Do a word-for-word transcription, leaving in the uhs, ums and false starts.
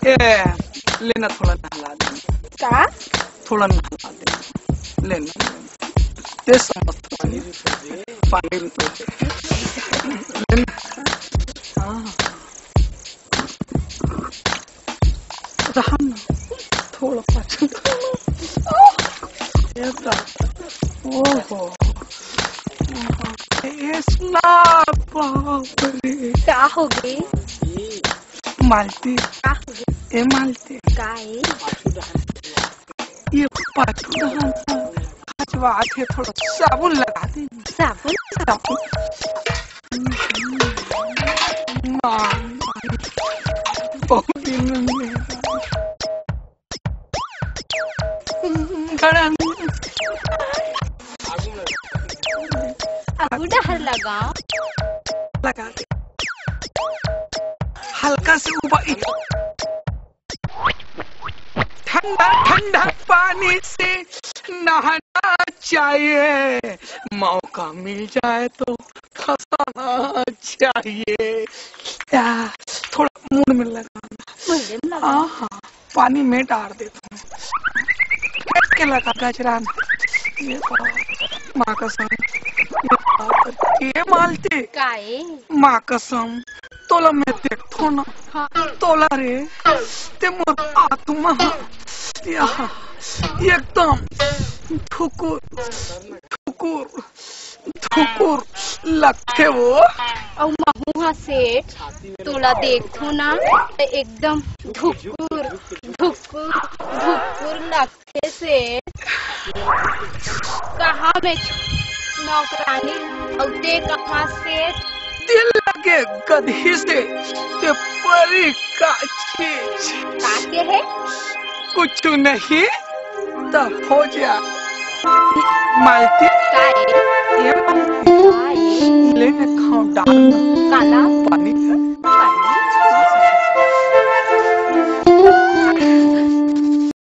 ए, लेना, थोड़ा नहला दे। का? थोड़ा नहला दे। लेना, लेना। दे समझ पानी। पानी में तो। लेना। हाँ। रहन, थोड़ा पाछू। ए दादा। ओहो। ए सुना, बाप रे। का हो गे? मालती। का हो गे? ए मालती। का ए? ये पाछू डहन ह खचवात हे, थोड़ा साबुन लगा दे। साबुन? साबुन। माँ, माँ, बहुत दिन में मिले। गड़न। आगू डहर लगाओ। लगा दे। हल्का से उबा-, ठंडा ठंडा पानी से नहाना चाहिए, मौका मिल जाए तो खसाना चाहिए। या, थोड़ा मुंह में लगाना। मुंह में लगा। हाँ, हाँ, पानी में डाल देता हूँ। फेंक के लगा गजरा में। ये बात, माँ कसम, ये बात, ये मालती। काए? माँ कसम, तोला मैं देखथो ना, हाँ। तोला रे, ते मोर आत्मा ह, या, एकदम ठुकुर, ठुकुर, ठुकुर लगथे वो। अउ महू ह सेठ, तोला देखथो ना, त एकदम धुकुर, धुकुर, धुकुर लगथे। हे सेठ, कहाँ में नौकरानी अउ ते कहाँ सेठ? दिल लगे गधी से, ते परी का चीज। का के हे? कुछ नहीं, त हो जा। मालती। का ए? ये मालती। का ए? ले ने खाओ डाल। काला? पानी है? पानी?